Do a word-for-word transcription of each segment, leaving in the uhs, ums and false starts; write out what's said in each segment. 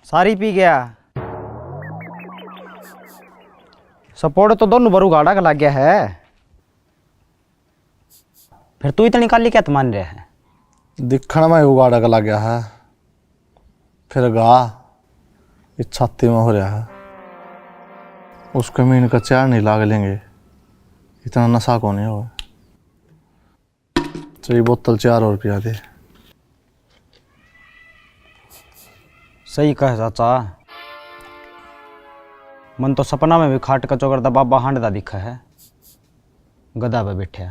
सारी पी गया। सपोर्ट तो दोनों बार उगाड़ा का लाग गया है। फिर तू इतनी काली क्या मान रहा है? दिखण में उगाड़ा का लाग गया है, फिर गा इस छाती में हो रहा है। उस कमीन का चार नहीं लाग लेंगे, इतना नशा को नहीं हो। चल, ये बोतल चार और पिया दे। सही कह चाचा, मन तो सपना में भी खाट कचो करता बाबा हांडदा दिखा है, गधा पे बैठा।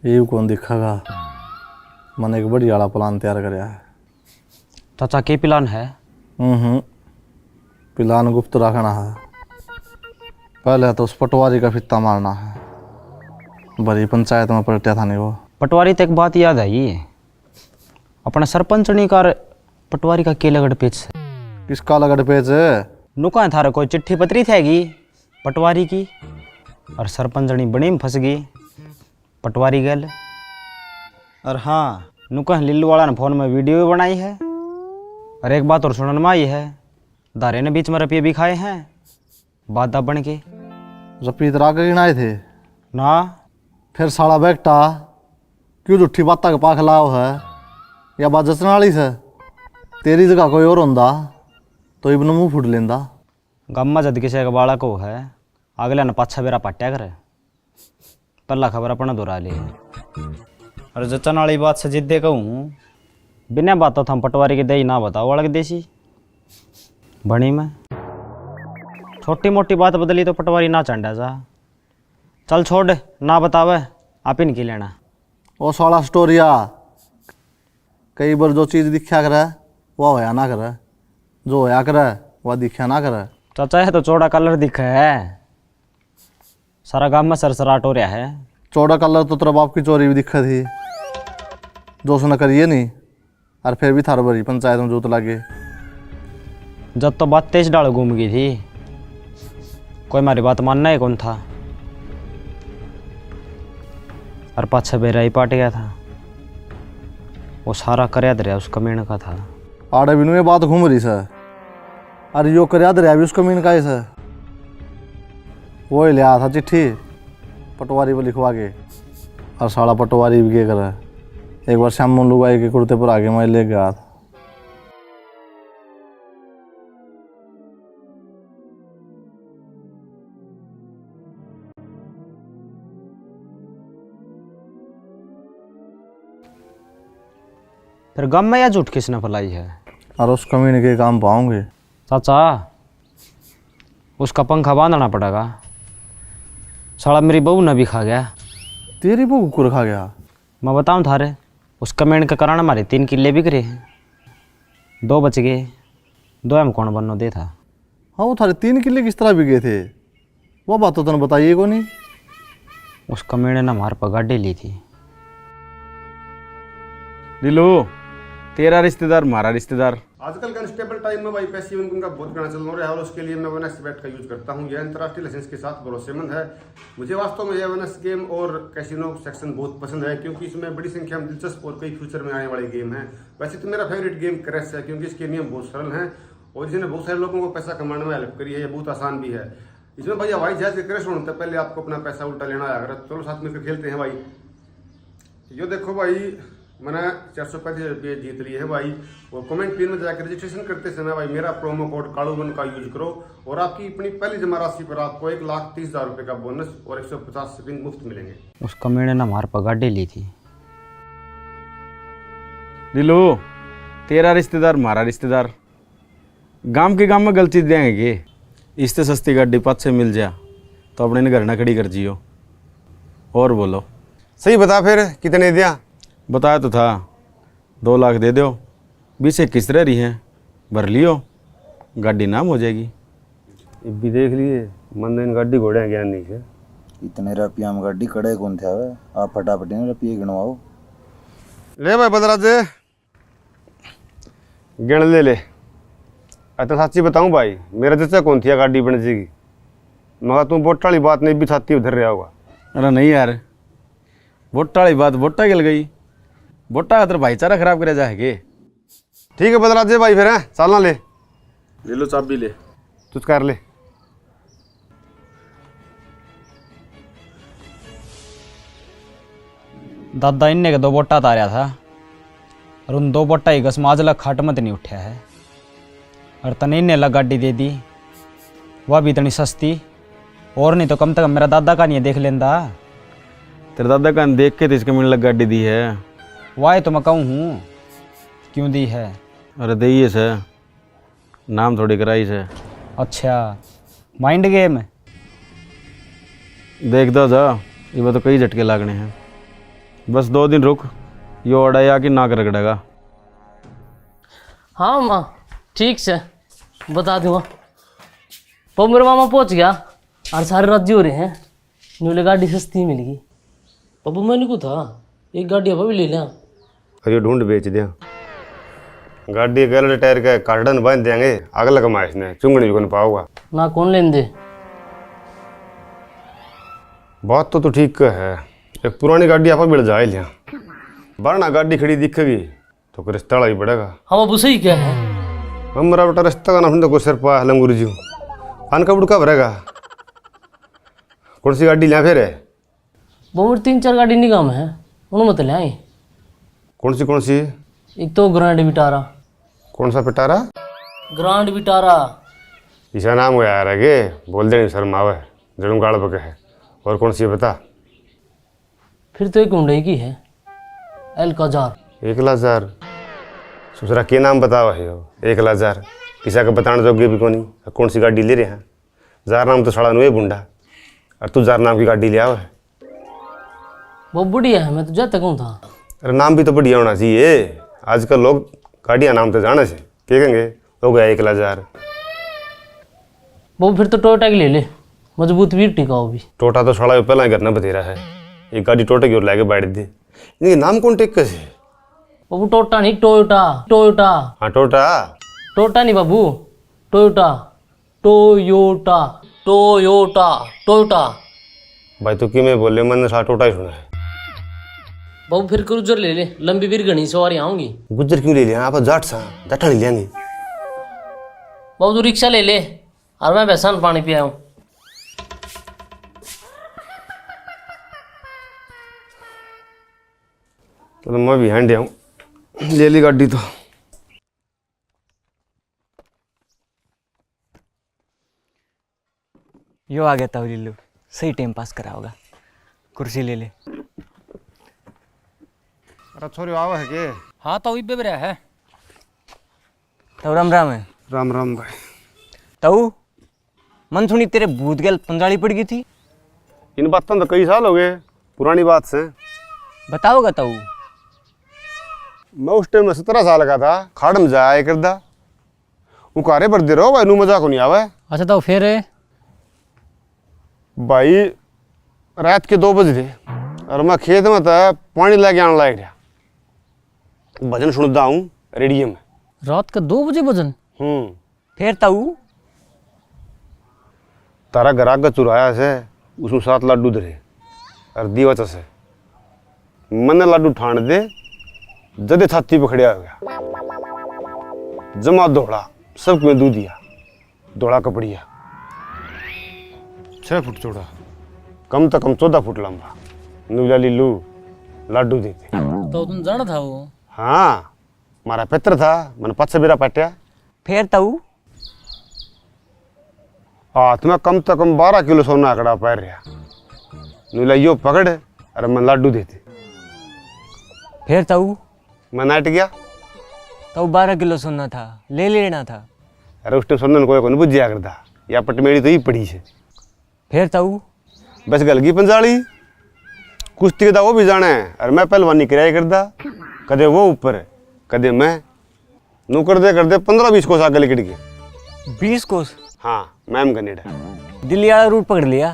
ये कौन दिखेगा? मैंने एक बढ़िया वाला प्लान तैयार करया है। चाचा, के प्लान है? हम्म, प्लान गुप्त रखना है। पहले तो उस पटवारी का फित्ता मारना है। भरी पंचायत में पलटिया था नहीं वो। पटवारी तो एक बात याद आई, अपना सरपंचनी का और पटवारी का के लगड़ पेच है? किसका लगड़ पेच? नुका थारे कोई चिट्ठी पत्री थैगी पटवारी की, और सरपंचनी बड़ी में फंस गई पटवारी गैल। और हाँ, नुका लिल्लू वाला ने फोन में वीडियो भी बनाई है। और एक बात और सुनन में आई है, धारे ने बीच में रुपये भी खाए हैं वादा बन के। रुपये तो राग गिनाए थे ना। फिर साला बेटा क्यों झूठी बातों के पाख लाओ है? या बात जचने वाली से? तेरी जगह कोई और होंदा तो इबन मुंह फूट लेंदा। गाम में जद किसी का बालक हो है, अगले ने पाछा बेरा पाट्या करे, पहला खबर अपना दोहरा ले। और जचन वाली बात से जिद्दे कहूँ, बिना बातों थम पटवारी के दे ही ना बताओ, अलग देसी बनी में। छोटी मोटी बात बदली तो पटवारी ना चंडा जा। चल छोड़, ना बतावे, आप ही नहीं लेना। ओ साला स्टोरिया, कई बार जो चीज दिखा करे, वह होया ना करे, जो होया करे, वह दिखा ना करे। चाचा, ये तो चौड़ा कलर दिखे है, सारा गांव में सरसराट हो रहा है। चौड़ा कलर तो तेरा बाप की चोरी भी दिखे थी, जो उसने करिए नहीं, और फिर भी थार भरी पंचायत में जूत लागे। जब तो बात तेईस डाल घूम गई थी, कोई हमारी बात मानना ही कौन था। और पाछे बेरा ही पाट गया था। वो सारा करया धरया उस कमीण का था। आड़े बिनु ये बात घूम रही सै, अरे यो करया धरया भी उस कमीण का ही सै। वो ही ले आया था चिट्ठी पटवारी पे लिखवा के। और साला पटवारी भी के करे, एक बार श्यामू लुगाई के कुर्ते पर आके मैं ले गया था। फिर गाम में या झूठ किसने फैलाई है? और उस कमीने के काम पाओगे? चाचा, उसका पंखा बांधना पड़ेगा। साला मेरी बहू ने भी खा गया। तेरी बहू कुकुर खा गया? मैं बताऊं थारे, उस कमीने के कारण हमारे तीन किले बिक रहे हैं। दो बच गए, दो हम कौन बननो दे था। हाँ, वो थारे तीन किले किस तरह बिक गए थे? वो बात तो तने बताइए कोनी। उस कमीने ने हमारे पर गाड़ी ली थी। लीलू, तेरा रिश्तेदार, हमारा रिश्तेदार। आजकल के अनस्टेबल टाइम में भाई पैसिव इनकम का बहुत घना चलन हो रहा है और उसके लिए मैं वन एक्स बेट का यूज़ करता हूँ। यह अंतर्राष्ट्रीय लाइसेंस के साथ भरोसेमंद है। मुझे वास्तव में यह वन एक्स गेम और कैसीनो सेक्शन बहुत पसंद है, क्योंकि इसमें बड़ी संख्या में दिलचस्प और कई फ्यूचर में आने वाले गेम हैं। वैसे तो मेरा फेवरेट गेम क्रैश है, क्योंकि इसके नियम बहुत सरल हैं और इसने बहुत सारे लोगों को पैसा कमाने में हेल्प करी है। यह बहुत आसान भी है। इसमें भाई हवाई जहाज के क्रैश होने से पहले आपको अपना पैसा उल्टा लेना आया करे। चलो साथ मिलकर खेलते हैं भाई। यो देखो भाई, मैंने चार सौ पैंतीस रुपये जीत लिए है भाई। और कमेंट पिन में जाकर रजिस्ट्रेशन करते समय भाई मेरा प्रोमो कोड कालूवन का यूज़ करो और आपकी अपनी पहली जमा राशि पर आपको एक लाख तीस हज़ार रुपये का बोनस और एक सौ पचास स्पिन मुफ्त मिलेंगे। उस कमीने ने हमारे पर गाड़ी ली थी। लीलू, तेरा रिश्तेदार, हमारा रिश्तेदार। गाम के गाम में गलती देंगे के? इससे सस्ती गाड़ी पाछे मिल जा तो अपने ने घर ना खड़ी कर जियो। और बोलो। सही बता फिर, कितने दिया? बताया तो था, दो लाख दे दो। बीस एक किस्त रह रही है, भर लियो, गाड़ी नाम हो जाएगी। ये भी देख लिए, मन इन गाड़ी घोड़े ज्ञान नहीं है। इतने रुपया में गाड़ी कड़े कौन थे आवे? आप फटाफट इन रुपये गिनवाओ। ले भाई बदराजे, गिण ले ले। अरे तो साची बताऊं भाई, मेरा जच्चा कौन थी गाड़ी बन जाएगी, मगर तू वोट वाली बात नहीं भी छाती उधर रहा होगा। अरे नहीं यार, वोट वाली बात वोटा गल गई, वोटा खातर भाईचारा खराब करे जाएगे। ठीक है बदराजे भाई, फिर हैं, चालना ले। ले लो चाबी ले। तू कर ले। दादा इनने के दो बोटा तारया था, और उन दो बोटा ही गसमाज लग खाट मत नहीं उठा है, और तने इनने लग गाड़ी दे दी, वह भी इतनी सस्ती। और नहीं तो कम से कम मेरा दादा का नहीं देख लेंदा। तेरे दादा का देख के तो इसके मिलने लग गाड़ी दी है। वाह, तो मैं कहूँ हूँ, क्यों दी है? अरे, दे ही है सर, नाम थोड़ी कराई से। अच्छा, माइंड गेम। देखता जा, इब तो कई झटके लागने हैं। बस दो दिन रुक, यो अड़ा आके नाक रगड़ेगा। हाँ माँ, ठीक से बता दूंगा। पर मेरे मामा पहुंच गया और सारे राजी हो रहे हैं। न्यू ले गाड़ी सस्ती मिल गई। बाबू, मैंने को था, एक गाड़ी अब भी ले लिया। और ये ढूंढ बेच दिया। गाड़ी के गैलट टायर के कार्डन बांध देंगे, आग लगा मार इसने, चुंगड़ी भी कौन पाओगा। ना, कौन लेन दे? बात तो तू ठीक कह है, एक पुरानी गाड़ी आपा बिल जा ही लिया, बारना गाड़ी खड़ी दिखेगी तो कोई रिश्ता वाला ही पड़ेगा। हाँ बाबू, सही क्या है? हम मेरा बेटा रिश्ता का नाम सुनते कोई सिर पा लंगूर जी, अन का बुड़का भरेगा। कौन सी गाड़ी लिया फिर? बहुत तीन चार गाड़ी निगाह में है, उन मत ले आए। कौन सी, कौन सी? एक तो ग्रैंड विटारा। कौन सा पिटारा? Grand Vitara. इसा नाम हो यार है के? बोल देने शर्म आवे, जड़ों गाल बके है। और कौन सी है बता? फिर तो एक हुंडई की है, एल्काजार। एकलाजार? ससुरा के नाम बतावा है यो एकलाजार? किसा का बताने जोगे भी कोनी। कौन सी गाड़ी ले रहे हैं? जार नाम तो साला नुए भुंडा, और तू जार नाम की गाड़ी ले आवे। वो बढ़िया है, मैं तो जाते कहूँ था। अरे नाम भी तो बढ़िया होना चाहिए, आजकल लोग गाड़ियाँ नाम तो जाने से, के कहेंगे, हो गया एकलाजार। वो फिर तो टोयोटा की ले ले, मजबूत भी टिकाऊ भी। टोटा तो साला पहला ही घर में बतेरा है, एक गाड़ी टोटे की और लाके बैठ दे। इनके नाम कौन टेक से? बाबू टोटा नहीं, टोयोटा, टोयोटा। हाँ, टोटा। टोटा नहीं बाबू, टोयोटा। Toyota, Toyota, Toyota. भाई, तू किमें बोले, मैंने साला टोटा ही सुना है। बाबू, फिर क्रूजर ले ले, लंबी भी घनी सवारी आऊंगी। गुज्जर क्यों ले लिया? आप जाट सा, जाटा नहीं लेंगे। बाबू, तू रिक्शा ले ले, और मैं भैंसा ने पानी पियाऊं। तो मैं भी हैंड आऊं, ले ली गाड़ी तो। यो आ गया ताऊ लीलू, सही टाइम पास कराओगा। कुर्सी ले ले। अरे छोरी, आवा है के? हाँ ताऊ, इब्बे बेरा है। ताऊ राम राम है। राम राम भाई। ताऊ, मन सुनी तेरे भूत गैल पंजाली पड़ गई थी। इन बातों तो कई साल हो गए, पुरानी बात से। बताओगा ताऊ? मैं उस टाइम में सत्रह साल का था, खाड़ में जाया करदा। उकारे भर दे रहो भाई, नू मजा को नहीं आवे। अच्छा, तो फिर? भाई, रात के दो बज रहे और मैं खेत में था, पानी लेके आने लाग रहा। भजन सुनता हूँ रेडियो में। रात के दो बजे भजन? हम्म। फिर ताऊ? तारा घर आगे चुराया से, उसमें सात लाडू धरे और दीवा चसे। मन्ने लाडू ठाण दे, जदे छाती पे खड़िया हो गया। जमा धोला, सब में दूधिया, धोला कपड़िया, छह फुट चौड़ा, कम तो कम चौदह फुट लंबा। नुला लीलू लाडू देते। तो तुम जाना था वो? हाँ, मारा पित्र था, मैंने पाछे बेरा पाटिया। फिर ताऊ? हाथ में कम तो कम बारह किलो सोना आंकड़ा पैर रहा। नुला यो पकड़, अरे मैं लाडू देते। फिर ताऊ? मैं नाट गया। ताऊ, बारह किलो सोना था, ले लेना था। अरे उस टाइम सोना कोई को नहीं बुझ्या करता, या पटमेड़ी तो ही पड़ी से। फिर ताऊ? बस गल गई पंजाली। कुश्ती का वो भी जाना है, और मैं पहलवानी किराया करदा, कदे वो ऊपर, कदे मैं। नू करदे करदे पन्द्रह बीस कोस आगे लिकड़ गए। बीस कोस? हाँ, मैम का नेड़ा। दिल्ली वाला रूट पकड़ लिया।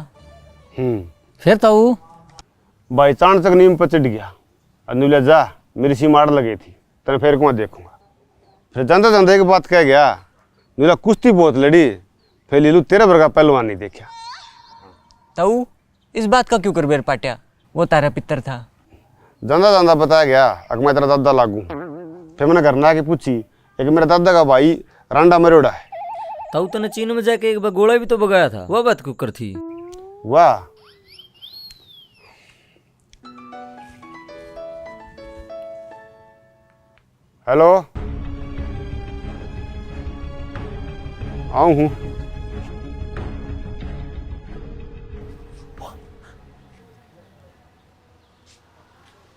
हम्म। फिर ताऊ? भाई चाणचक नीम पर चढ़ गया। और नुला जा, मेरी सी मार लगी थी, तने फिर कुआं देखूंगा। फिर जांदा जांदा एक बात कह गया, नुला कुश्ती बहुत लड़ी, फिर लीलू तेरे वर्गा पहलवान नहीं देखा। ताऊ, इस बात का क्यों कर बेर पाटिया? वो तारा पितर था। जांदा जांदा बता गया, अक मैं तेरा दादा लागू। फिर मैंने घर ना आके पूछी, एक मेरे दादा का भाई रांडा मरोड़ा है, ताऊ तने चीन में जाके एक बार गोला भी तो बगाया था, वह बात कुकर थी। वाह। हेलो, आऊँ हूँ।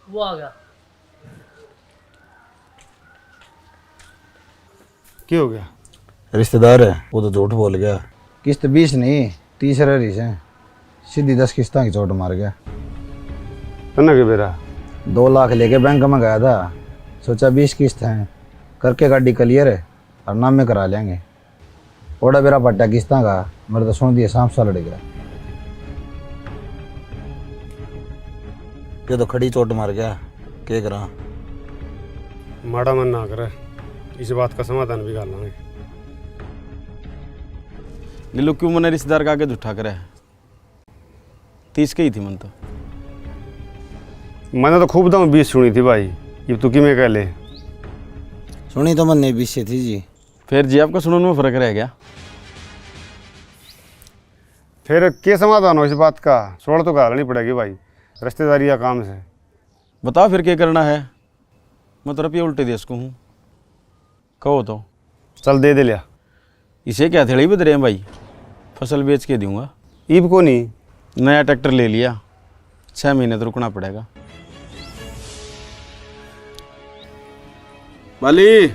वो आ गया। क्या हो गया? रिश्तेदार है, वो तो झूठ बोल गया। किस्त बीस नहीं, तीस रह रही से, सीधी दस किस्तां की चोट मार गया। तन्ने के बेरा? दो लाख लेके बैंक में गया था, सोचा बीस किस्त हैं, करके गाड़ी क्लियर है और नामे करा लेंगे। ओड़ा बेरा पट्टा किस्तां का, मेरे तो सुन दिए सांप सा लड़ गया। ये तो खड़ी चोट मार गया, के करा? माड़ा मन ना करे, इस बात का समाधान भी कर लांगे। लीलू, क्यों मने रिश्तेदार का आगे झूठा करे? तीस के ही थी मन तो। मैंने तो खूब दाम बीस सुनी थी भाई, ये तू किमें कह ले? सुनी तो मन्ने बीस से थी जी। फिर जी आपका सुनने में फर्क रह गया। फिर के समाधान हो इस बात का? सोल तो घालनी पड़ेगी भाई, रिश्तेदारी का काम से। बताओ फिर क्या करना है? मैं तो रुपये उल्टे दे सकूँ हूँ, कहो तो। चल दे दे लिया। इसे क्या थैली बध रहे हैं भाई, फसल बेच के दूंगा। ईब को नहीं। नया ट्रैक्टर ले लिया, छह महीने तो रुकना पड़ेगा। बाली,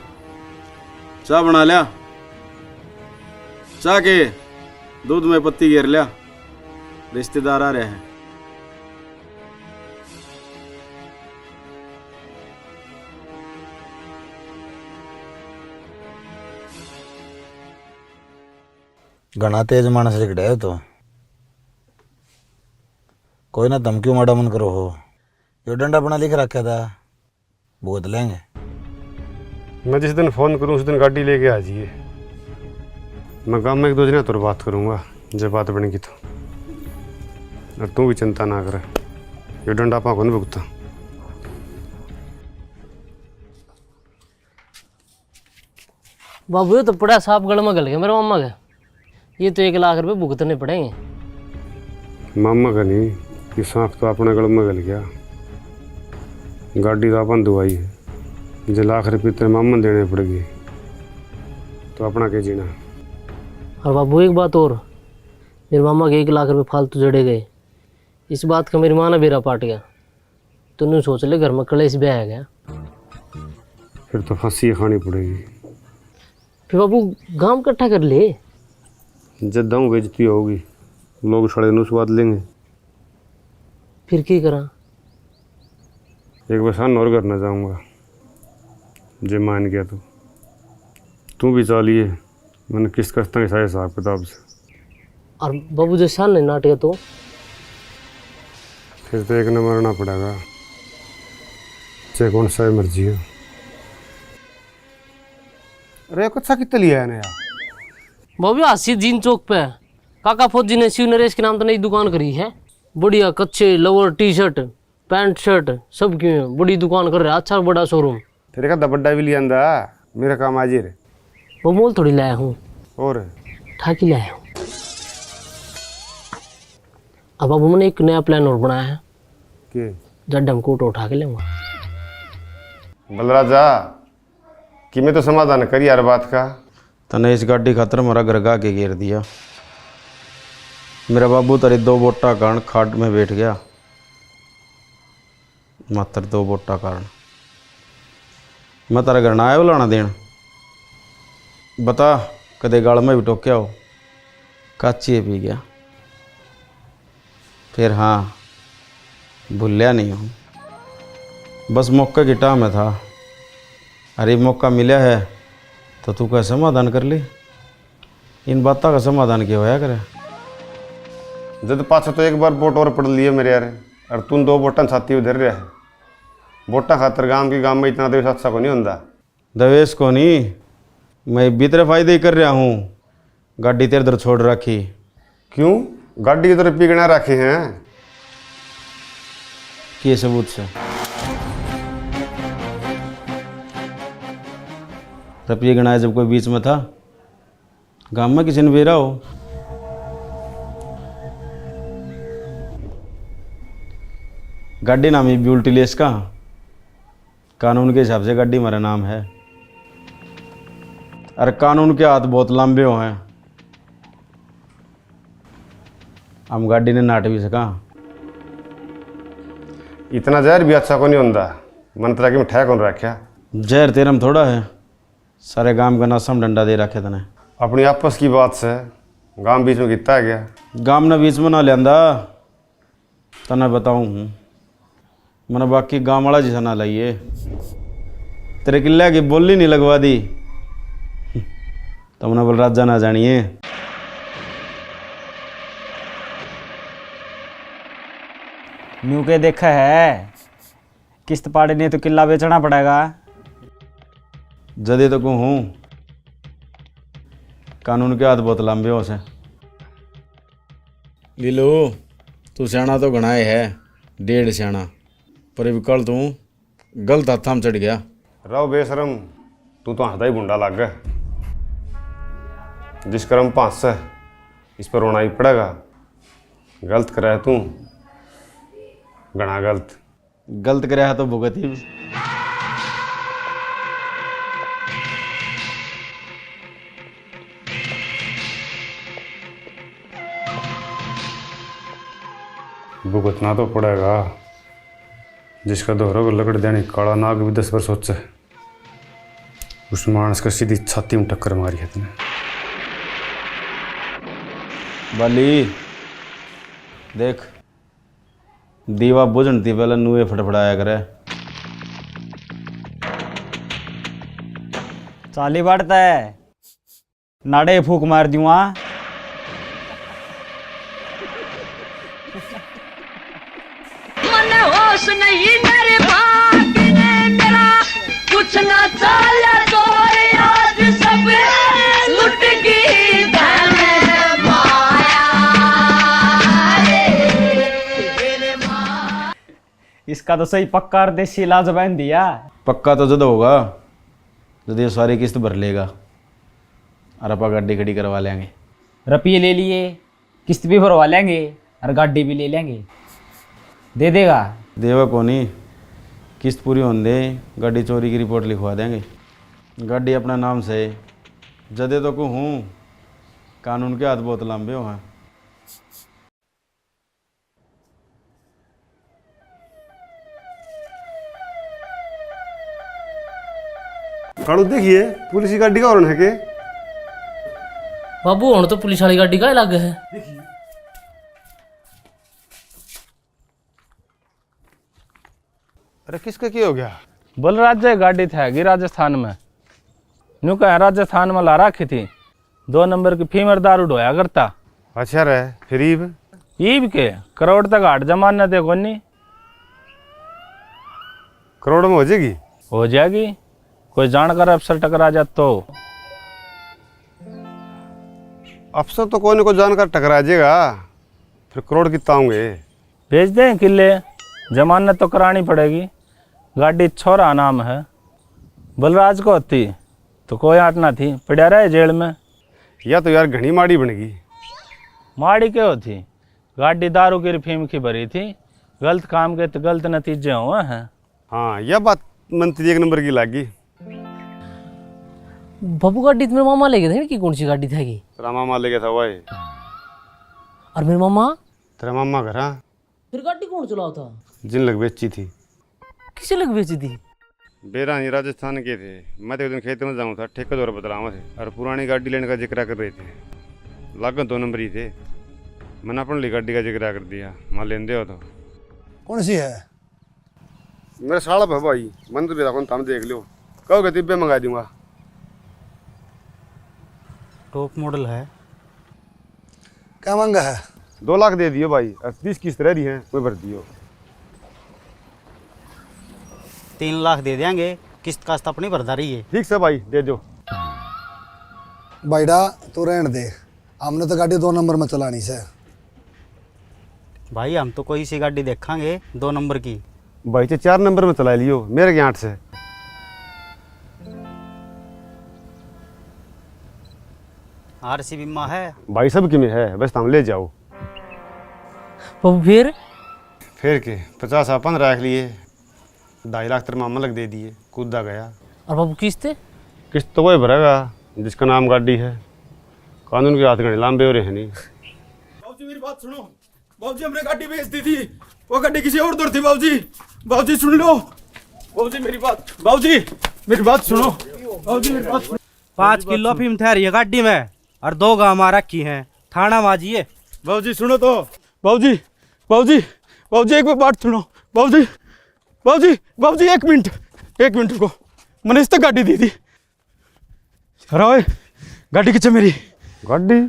चाय बना लिया। चाय के दूध में पत्ती घेर लिया, रिश्तेदार आ रहे हैं। घणा तेज माणस लिकड़े हो तो। कोई ना, धमक्यू माड़ा मन करो हो। यो डंडा अपना लिख रखा था, भुगत लेंगे। मैं जिस दिन फोन करूँ, उस दिन गाड़ी लेके आ जाइए। मैं गांव में एक दो जने तो बात करूँगा, जब बात बनेगी तो। और तू भी चिंता ना कर, यो डंडा आपा को नहीं भुगता। बाबू, ये तो पड़ा सांप गल में घल गया मेरे मामा के। ये तो एक लाख रुपए भुगतने पड़ेंगे। मामा का नहीं, ये सांप तो अपने गल में घल गया। गाड़ी तो अपन दुआई है, जे लाख रुपये तेरे मामा ने देने पड़ गए, तो अपना के जीना? और बाबू, एक बात और, मेरे मामा के एक लाख रुपए फालतू जड़े गए, इस बात का मेरी माँ ने बेरा पाट गया। तू न्यू सोच ले, घर में कलेश भी आ गया। फिर तो फांसी खानी पड़ेगी। फिर बाबू, गांव इकट्ठा कर ले। जब दाऊ बेइज्जती होगी, लोग साले नु स्वाद लेंगे। फिर की करा? एक बसान और घर ना जाऊंगा, जे मान गया तो। तू भी चालिए, मैंने किस्त किस्तां के सारे हिसाब किताब से। और बाबू, जैसा नहीं नाट गया तो? फिर तो एक न मरना पड़ेगा, चाहे कौन सा ही मर्जी हो। अरे, कुछ सा कित्ते लिया है ना यार? बाबू, हासी जीन चौक पे काका फौजी ने शिव नरेश के नाम तो नई दुकान करी है। बढ़िया कच्छे, lower, T-shirt, pant, shirt सब क्यों है। बड़ी दुकान कर रहा, अच्छा बड़ा showroom। तेरे का दबड्डा भी लियांदा, मेरा काम आज ही रे। वो मोल थोड़ी लाया हूँ। और? ठाकी लाया हूँ। अब बाबू, मैंने एक नया plan और बनाया है। के? जड्डम कोट उठा के लेऊंगा। बलराजा, कि मैं तो समाधान कर यार बात का। तने इस गाड़ी खातर मेरा घर गा के घेर दिया। मेरा बाबू तेरे दो वोटा कारण खाट में बैठ गया। मात्र दो वोटा कारण मैं तेरा घर ना आया बुलाना देन। बता, कदे गाल में भी टोक्या हो, काची पी गया। फिर हाँ, भूल्या नहीं हूँ, बस मौके की टाह में था। अरे, मौका मिला है तो तू कह समाधान कर ले। इन बातों का समाधान के होया करे? जद पाछे तो एक बार वोट और पड़ लिए मेरे यार, और तू दो वोटां छाती पे धर रहा है। वोटां खातर गांव की गांव में इतना देश अच्छा को नहीं होता। दवेश को नहीं, मैं भी तेरे फायदे ही कर रहा हूँ। गाड़ी तेरे इधर छोड़ रखी। क्यों? गाड़ी इधर पिघना रखे हैं। के सबूत से? रुपये गिनाए जब कोई बीच में था? गाम में किसी ने बेरा हो? गाड़ी नाम ही ब्यूटी लेस का। कानून के हिसाब से गाड़ी मेरा नाम है। अरे कानून के हाथ बहुत लंबे हो हैं। हम गाड़ी ने नाट भी सका। इतना जहर भी अच्छा को नहीं होंदा। मन तेरा कि मैं ठहर कौन रखा? जहर तेरे में थोड़ा है। सारे गांव का नासम डंडा दे रखे तने। अपनी आपस की बात से गांव बीच में कितना आ गया? गांव ने बीच में ना लियांदा, तने बताऊं हूँ। मने बाकी गांव वाला जिसा ना लाइए। तेरे किले की बोली नहीं लगवा दी, तो मने बोल राजा ना जानिए। न्यू के देखा है, किस्त पाड़े नहीं तो किला बेचना पड़ेगा। जदे तो कहूँ हूँ, कानून के हाथ बहुत लंबे हो से। लीलू, तू स्याणा तो घणा ही है, डेढ़ स्याणा, पर इब कल तू गलत हाथां में चढ़ गया। रहो बेशरम, तू तो हंसदा ही भुंडा लागे। जिस कर्म पास है, इस पर रोना ही पड़ेगा। गलत करे तू, घणा गलत। गलत करया है तो भुगत ही। भुगतना तो पड़ेगा। जिसका दोहरा को लकड़ देने काला नाग भी दस बार सोचे, उस मानस का सीधी छाती में टक्कर मारी है तने। बाली, देख, दीवा बुझण ती पहले नुए फड़फड़ाया करे। चाली बाड़ता है, नाड़े फूक मार दूंगा। मन्ने होश नहीं मेरे भाग ने मेरा, कुछ ना चाले तो आज सब लुट गई धन माया रे, मेरे माँ। इसका तो सही पक्का और देसी इलाज बन दिया। पक्का तो जद होगा, जद ये सारी किस्त भर लेगा और आपा गाड़ी खड़ी करवा लेंगे। रुपये ले लिए, किस्त भी भरवा लेंगे और गाड़ी भी ले लेंगे। दे देगा? देवा कोनी, किस्त पूरी होने दे, गाड़ी चोरी की रिपोर्ट लिखवा देंगे। गाड़ी अपना नाम से, जदे तो को हूँ, कानून के हाथ बहुत लंबे हो हैं। कालू देखिए, पुलिस की गाड़ी का हॉर्न है के? बाबू, हॉर्न तो पुलिस वाली गाड़ी का ही लग है। अरे, किसका क्या हो गया? बलराज जी गाड़ी थैगी राजस्थान में। न्यू कह राजस्थान में ला रखी थी। दो नंबर की फीमर दारू ढोया करता। अच्छा रे, फिर ईब? ईब के, करोड़ तक हाट जमाना दे कोनी। करोड़ में हो जाएगी? हो जाएगी। कोई जानकार अफसर टकरा जा तो। अफसर तो कोई ना कोई जानकार टकरा जाएगा, फिर करोड़ कितना होंगे? बेच दें किले, जमानत तो करानी पड़ेगी। गाड़ी छोरा नाम है, बलराज को होती तो कोई आट ना थी, पड़ा रहे जेल में। या तो यार घणी माड़ी बन गई। माड़ी के होती, गाड़ी दारू की अफीम की भरी थी, गलत काम के तो गलत नतीजे हुए हैं। हाँ, यह बात मंत्री एक नंबर की लागी। बाबू, गाड़ी तो मेरे मामा लेके थे कि कौन सी गाड़ी थी? तेरा मामा लेके था भाई। और मेरे मामा? तेरा मामा घर, हाँ। फिर गाड़ी कौन चलाओ था? जिन लग बेची थी। किसे लग बेची थी? बेरा नहीं, राजस्थान के थे। मैं तो एक दिन खेत में जाऊँ था, ठेकेदार बतलावा थे और पुरानी गाड़ी लेने का जिक्र कर रहे थे। लागत दो नंबर ही थे। मैंने अपने लिए गाड़ी का जिक्र कर दिया, मैं लेंदे हो तो। कौन सी है? मेरे साला भाई, मंदिर भी रखो, तुम देख लो, कहोगे तिब्बे मंगा दूंगा। टॉप मॉडल है। क्या मांगा है? दो लाख दे दियो भाई, और तीस किस्त रह रही है, वो भर दियो। तीन लाख दे देंगे, किस्त कास्त अपनी भरदा रही है। ठीक से भाई, दे दो। भाईड़ा, तू रहन दे, हमने तो गाड़ी दो नंबर में चलानी से। भाई, हम तो कोई सी गाड़ी देखांगे दो नंबर की। भाई, तो चार नंबर में चला लियो, मेरे के आठ से। आरसी बीमा है। भाई साहब किमें है, बस तुम ले जाओ। बाबू फिर? फिर के, पचास अपन रख लिए, ढाई लाख तेरे मामा लग दे दिए, कूदा गया। और बाबू किस्त? किस्त तो वही भरेगा जिसका नाम गाड़ी है। कानून के हाथ घणे लंबे हो रहे हैं नहीं। बाबूजी, मेरी बात सुनो। बाबूजी, हमने गाड़ी बेच दी थी, वो गाड़ी किसी और दौर थी बाबूजी। बाबूजी, सुन लो। बाबूजी, मेरी बात, बाबूजी, मेरी बात सुनो। बाबूजी, मेरी बात सुनो। पाँच किलो अफीम ठहरी है गाड़ी में और दो गां मार रखी हैं। थाना में आ जाइए। बाबूजी, सुनो तो। बाबूजी, बाबूजी, बाबूजी, एक बात सुनो। बाबूजी, बाबूजी, बाबूजी, एक मिनट, एक मिनट रुको। मैंने इस तक गाड़ी दी थी। अरे ओए, गाड़ी किच्छे मेरी? गाड़ी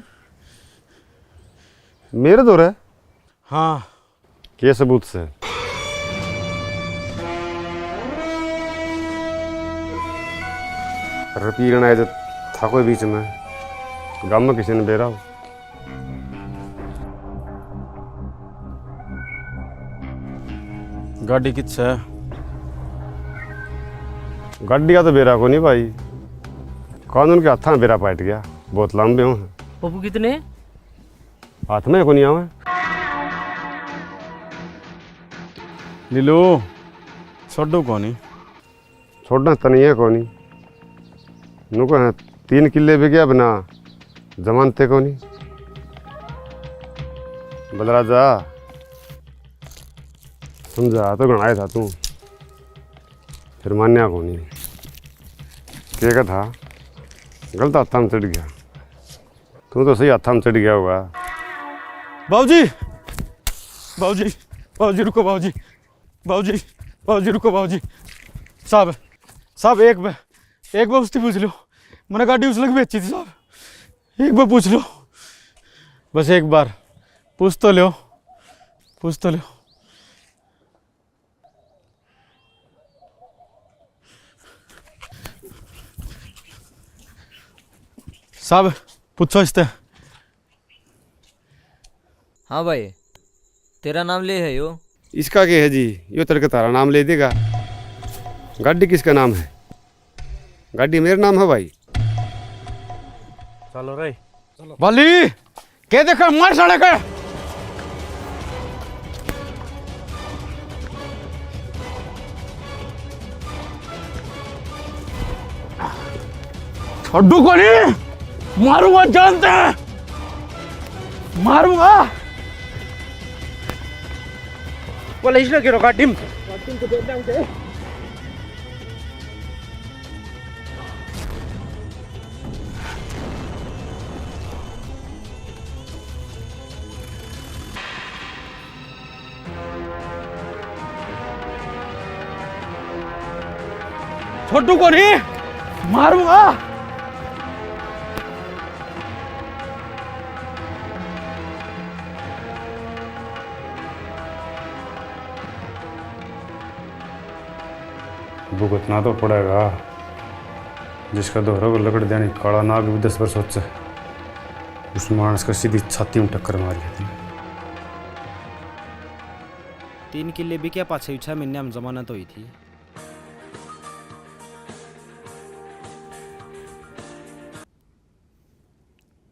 मेरे दौरे? हाँ। के सबूत से? रपीरण आए तो था कोई बीच में, गाम में किसी ने बेरा हो? गाड़ी किच्छे? गाड़ी का तो बेरा को नहीं भाई, कानून के हाथा में बेरा पाट गया, बहुत लंबे हो। पप्पू कितने? हाथ में को नहीं आवे। लीलू, छोड़ू कोनी। छोड़ना तो नहीं है कोनी। नुको है, तीन किले बिकया बिना जमानते कोनी। बलराजा, समझा तो घणा ही था तू, फिर मान्या कोनी। के का था, गलत हाथा में चढ़ गया। तू तो सही हाथा में चढ़ गया होगा। बाबूजी, बाबूजी, बाबूजी रुको बाबूजी, बाबूजी, बाबूजी रुको बाबूजी। साहब, साहब एक बार, एक बार उससे पूछ लो, मैंने गाड़ी उस लग बेची थी साहब, एक बार पूछ लो, बस एक बार पूछ तो लो, पूछ तो लो। साहब, पूछो इसते। हाँ भाई, तेरा नाम ले है यो। इसका के है जी, यो तड़के तारा नाम ले देगा। गाड़ी किसका नाम है? गाड़ी मेरा नाम है भाई। चलो रे। बाली, के देखा, मार साले के। छोड़ू कोनी, मारूंगा जानते हैं, मारूंगा। बोले इसलिए गिरो गाड़ी में। छोड़ू कोनी, मारूंगा। भुगतना तो पड़ेगा। जिसका दोहरा को लकड़ देनी काला नाग भी दस बार सोचे, उस मानस का सीधी छाती में टक्कर मारी है तूने। तीन किले बिकया पाछे भी छह महीने में जमानत हुई थी।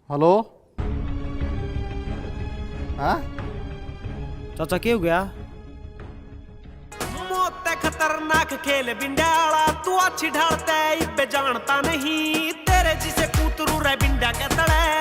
हेलो। हाँ? चाचा, के हो गया? मौत खतरनाक खेल बिंडाला, तू अच्छी ढालते इबे जानता नहीं, तेरे जिसे कूतरू रे बिंडा के तले।